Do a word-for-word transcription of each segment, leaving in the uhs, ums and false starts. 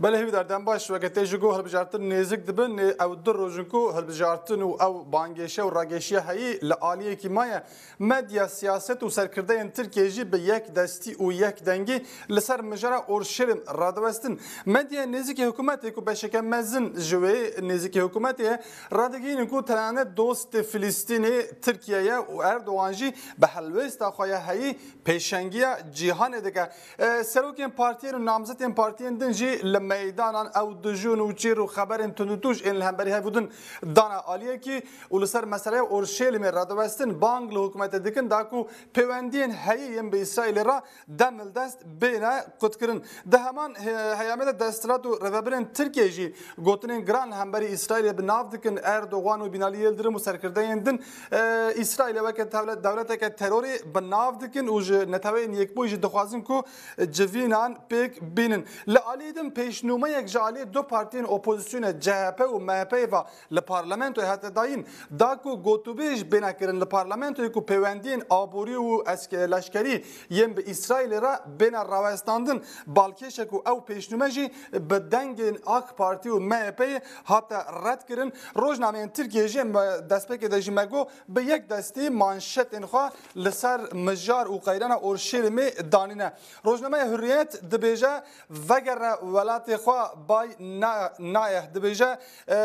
Belê hêvîdar, dem baş, weke tê ji ku hilbijartin nêzik dibin, nê-, ew du roj in ku hilbijartin û ew bangêşe û ragêşiya heyî li aliyekî maye. Medya, siyaset û serkirdeyên Tirkiyê jî bi yek destî û yek dengî li ser mijara Orşelîm radiwestin. Medyaya nêzîkî hikûmetê ku beşeke mezin ji wê nêzîkî hikûmetê ye, radigihînin ku tenane dostê Filistînê Tirkiye ye û Erdogan jî bi helwêsta xwe ya heyî pêşengiya cîhanê dike. E, serokên partiyên û namzetên partiyên din jî li meydanan ew dijûn û çîr û xeberên tundûtûj ên li hemberî hev û din dana aliyekî û li ser meseleya Orşelîmê radiwestin bang li hikûmetê dikin da ku pêwendiyên heyî yên bi Îsraîlê re demildest bêne qutkirin. Di heman he-, heyamê de desthilat û rêvebirên Tirkiyê jî gotinên giran li hemberî Îsraîlê bi nav dikin, Erdogan û Binalî Yildirim û serkirdeyên din, e, Îsraîlê weke tewle-, dewleteke terorê bi nav dikin û ji Neteweyên Yekbûyî jî dixwazin ku civînan pêk bînin. Li alî din pêşnûmeyek ji alî du partiyên opozisyonê C H P û M H P'yê ve li parlamentoyê hate dayîn, da ku gotûbêj bêne kirin li parlamentoyê ku pêwendiyên aborî û eske-, leşkerî yên bi Îsraîlê re bêne rawestandin. Balkêşek û ew pêşnûme jî bi dengên AK Partî û M H P'yê hate red kirin. Rojnameyên Tirkiyê jî me, destpêkê de jî me got, bi yek destî manşetên xwe li ser mijar û qeyrana Orşelîmê danîne. Rojnameya Hurriyet dibêje, vegere welatê xwe bay na-, nayeh. Dibêje, e,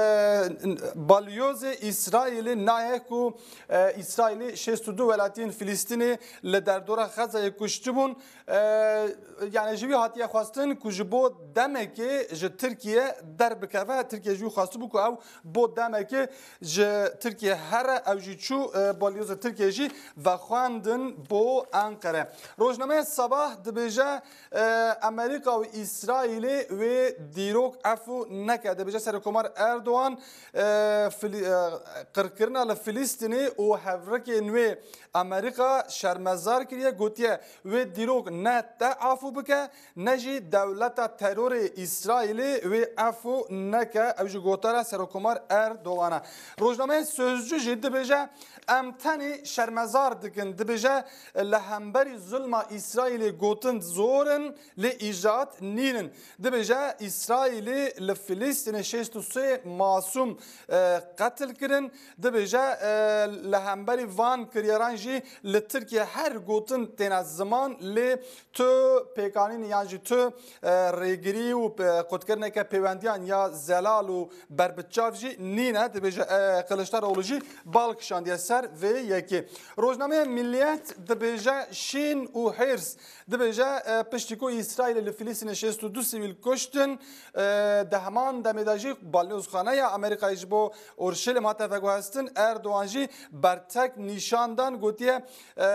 balyozê Îsraîlê nayeh ku, e, Îsraîlê şêst û du welatiyên Filistînê li derdora Xezeyê kuştibûn. E, yani ji wî hatiye xwestin ku ji bo demekê ji Tirkiye derbikeve. Tirkiye ji wî xwestibû ku ew bo demekê ji Tirkiye here, ew jî çû, e, balyoza Tirkiye jî vexwendin bo Enqere. Rojnameya Sabah dibêje, e, Amerîka û Îsraîlê wê dîrok efû neke. Dibêje Serokkomar Erdogan, e, Filî-, e, qirkirina li Filîstînê û hevrikên wê Amerîka şermezar kiriye, gotiye, wê dîrok ne te afû bike, ne jî dewleta terorê Îsraîlê wê efû neke, ew jî gotara Serokkomar Erdogan e. Rojnameyê Sözcü jî dibêje, em tenê şermezar dikin. Dibêje, li hemberî zulma Îsraîlê gotin zor in, lê îcat nînin. Dibêje, Îsraîlê li Filîstînê şêst û sê masûm, e, qetil kirin. Dibêje, e, li hemberî van kiryaran jî li Tirkiye her gotin têne ziman, lê tu pêkanîn yan jî tu, e, rêgirî û pe-, qutkirineke pêwendiyan ya zelal û berbiçav jî nîne. Dibêje, e, Kiliçdaroğlu jî bal kişandiye ser vê yekê. Rojnameya Milliyet dibêje şîn û hêrs. Dibêje, e, piştî ku Îsraîlê li Filîstînê şêst û du sivîl kuştin, e, di heman demê de jî balyozxaneya Amerîkayê ji bo Orşelîm hate veguhestin. Erdogan jî bertek nîşan dan, gotiye, e,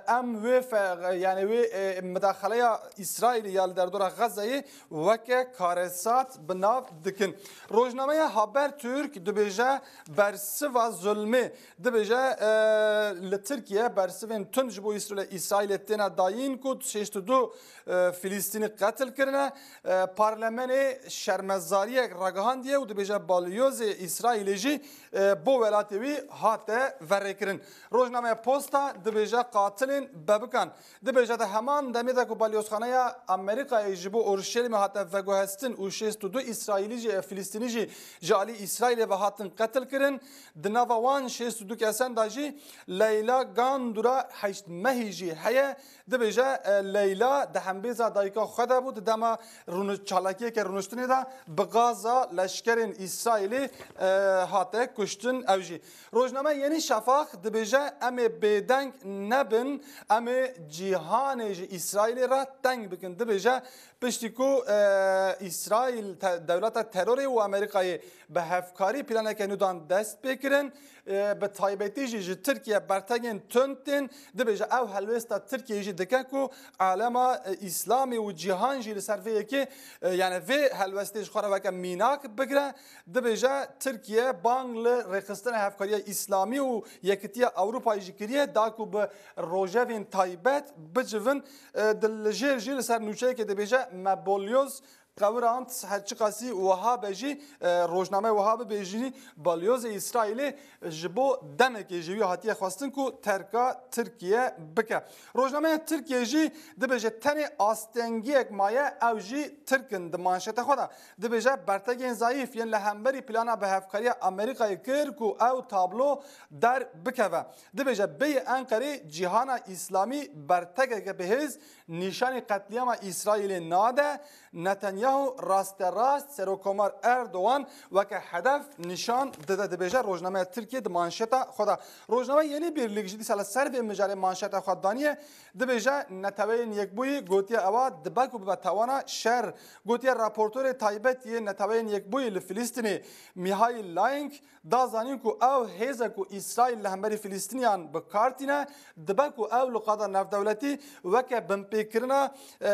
em wê fe-, yani wê, e, midaxeleya Îsraîlê ya li derdora Xezeyê weke karesat bi nav dikin. Rojnameya Habertürk dibêje bersiva zulmê. Dibêje, e, li Tirkiye bersivên tund ji bo Îsraîlê, Îsraîlê têne dayîn ku şêst û du, e, Filîstînî qetil kirine. E, parlamenê şermezariyek ragihandiye û dibêje balyozê Îsraîlê jî, e, bo welatê wî hate verêkirin. Rojnameya Posta dibêje qatilên bebikan. Dibêje di heman demê de ku balyozxaneya Amerîkayê ji bo Orşelîmê hate veguhestin û şêst û du Îsraîlî jî, e, Filîstînî jî ji alî Îsraîlê ve hatin qetil kirin, di nava wan şêst û du kesan de jî Leyla Gandura heşt mehî jî heye. Dibêje, e, Leyla di hembêza dayika xwe de bû, di dema rûni-, çalakiyeke rûniştinê de bi gaza leşkerên Îsraîlê, e, hate kuştin ew jî. Rojname Yeni Şafak dibêje, em ê bêdeng nebin, em ê cîhanê ji Îsraîlê re teng bikin. Dibêje, piştî ku, e, Îsraîl te-, dewleta terorê û Amerîkayê bi hevkarî planeke nû dan dest pê kirin, e, bi taybetî jî ji Tirkiye bertegên tund tên, dibêje ew helwêsta Tirkiyeyê jî dike ku alema, e, Îslamê û cîhan jî li ser vê yekê, e, yani vê helwestê ji xwe re weke mînak bigire. Dibêje Tirkiye bang li rêxistina hevkariya Îslamî û Yekitiya Ewropayê jî kiriye, da ku bi rojevên taybet bicivin, e, di li jêr jî li ser nûçeyekê dibêje, me bolyoz qewirand, her çiqasî wiha be jî, e, rojname wiha bibêjî, balyozê Îsraîlê ji bo demekê ji wî hatiye xwestin ku terka Tirkiye bike. Rojnameya Tirkiye jî dibêje tenê astengiyek maye, ew jî Tirk in di manşeta xwe de. Dibêje bertegên zayîf yên li hemberî plana bi hevkariya Amerîkayê kir ku ew tablo derbikeve. Dibêje bêyî Enqerê cîhana Îslamî bertegeke bihêz nîşanî qetlîama Îsraîlê nade, Netanyahu rasterast Serokkomar Erdogan weke hedef nîşan dide, dibêje rojnameya Tirkiyê di manşeta xwe de. Rojnameya Yeni Birlik jî dîsa li ser vê mijarê manşeta xwe daniye, dibêje Neteweyên Yekbûyî gotiye ewa dibe ku bibe tawana şer. Gotiye raportorê taybet yê Neteweyên Yekbûyî li Filistînê Mihail Laing da zanîn ku ew hêze ku Îsraîl li hemberî Filistîniyan bi kar tîne, dibe ku ew li qada navdewletî weke binpêkirina, e,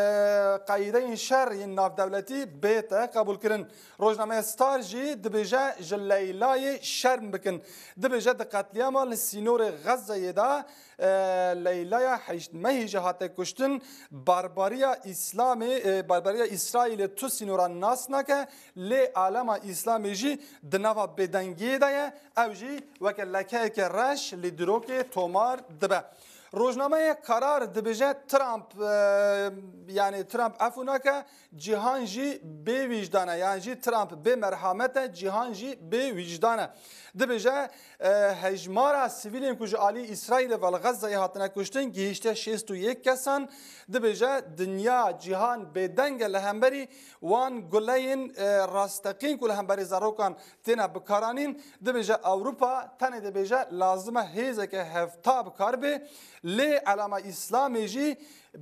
qeydeyên şer yên navdewletî bête qebûlkirin. Rojnameya Star jî dibêje ji Leylayê şerm bikin. Dibêje di qetlîama li sînorê Xezzeyê de, e, Leylaya heşt mehî jî hate kuştin. Barbariya Îslamê, e, barbariya Îsraîlê tu sînoran nas nake, lê alema Îslamê jî di nava bêdengiyê de ye. Ew jî weke lekeyeke reş li dîrokê tomar dibe. Rojnameya Karar dibêje Trump, e, yanî Trump efû nake, cîhan jî bê wîjdan e, yan jî Trump bê merhamet e, cîhan jî bê wîjdan e. Dibêje, e, hejmara sivîlên ku ji alî Îsraîlê ve li Xezzeyê hatine kuştin gihîşte şêst û yek kesan. Dibêje dinya, cîhan bêdeng e li hemberî wan guleyên, e, rasteqîn ku li hemberî zarokan têne bikaranîn. Dibêje Ewropa tenê dibêje lazim e hêzeke hevta bi kar bê. Lê alema Îslamê jî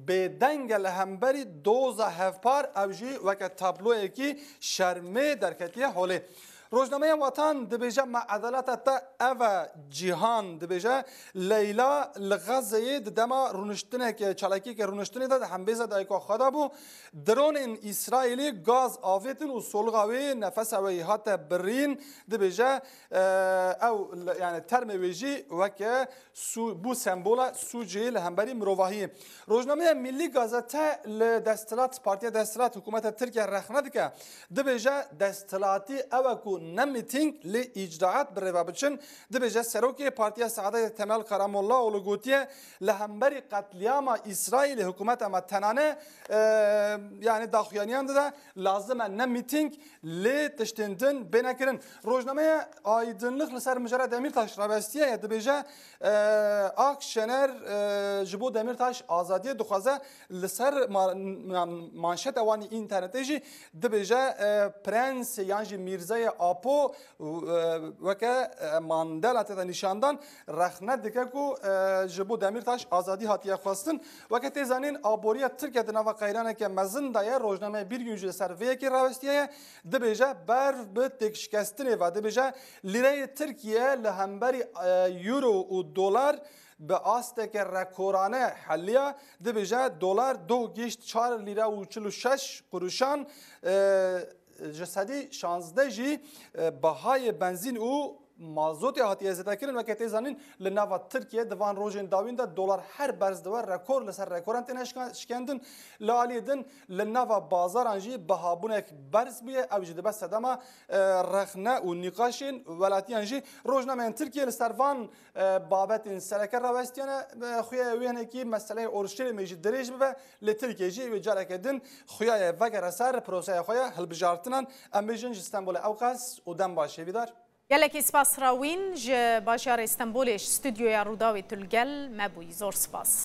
bêdeng e li hemberî doza hevpar, ew jî weke tabloyekî şermê derketiye holê. Rojnameya Watan dibêje, me edaleta te ev e cîhan, dibêje Leyla li Xezzeyê di dema rûniştineke, çalakiyeke rûniştinê de di hembêza dayika xwe de bû. Dronên Îsraîlî gaz avêtin û solixa wê, nefesa wê hate birîn, dibêje, e, ew, yani termê wê jî weke Sû-, bû sembola sûcê li hemberî mirovahiyê. Rojnameya Millî Gazete li desthilat, partiya desthilat, hikûmeta Tirkiye rexne dike. Dibêje desthilatî ew e ku ne mîtîng lê îcraat bi rê ve biçin. Dibêje serokê Partiya Saadetê Temel Karamollaoğlu gotiye, li hemberî qetlîama Îsraîlê hikûmeta me tenane, e, yani daxuyaniyan dide, lazim e ne mîtîng lê tiştên din bêne kirin. Rojnameya Aydınlık li ser mijara Demîrtaş rawestiye ye, dibêje, e, Akşener, e, ji bo Demîrtaş azadiyê dixwaze. Li ser ma-, ma-, manşeta wan înternetê jî dibêje, e, Prensê yan jî Mîrzeyê Apo, e, weke, e, Mandela tê de nîşandan, rexne dike ku, e, ji bo Demîrtaş azadî hatiye xwestin. Weke tê zanîn, aboriya Tirkiye di nava qeyraneke mezin de ye. Rojnameya Bîrgûn jî li ser vê yekê rawestiye ye. Dibêje, berv bi têkşikestinê ve. Dibêje, lîreyê Tirkiye li hemberî, e, euro û dolar bi asteke rekorane heliya. Dibêje, dolar doh gihîşt çar lîre û çil û şeş quruşan. E, ji sedî şazdeh jî, e, bahayê benzîn û mazotê hatiye zêdekirin. Weke tê zanîn, li nava Tirkiye di van rojên dawîn de dolar her berz diwe, rekor li ser rekoran têne şika-, şikendin. Li aliyê din li nava bazaran jî bihabûnek berz bûye. Ew jî dibe sedema, e, rexne û nîqaşên welatiyan jî. Rojnameyên Tirkiye li ser van, e, babetên sereke rawestiyane, e, xuya ye wê hinekî meseleyê Orşelêmê jî dirêj bibe. Li Tirkiye jî wê careke din xuya ye vegere ser proseya xwe ya hilbijartinan. Em bêjin ji Stenbolê ewqas û dem baş hêvîdar. Gelekî spas Rawîn, ji bajarê Stenbolê ji stûdyoya Rûdawê tu li gel me bûyî. Zor spas.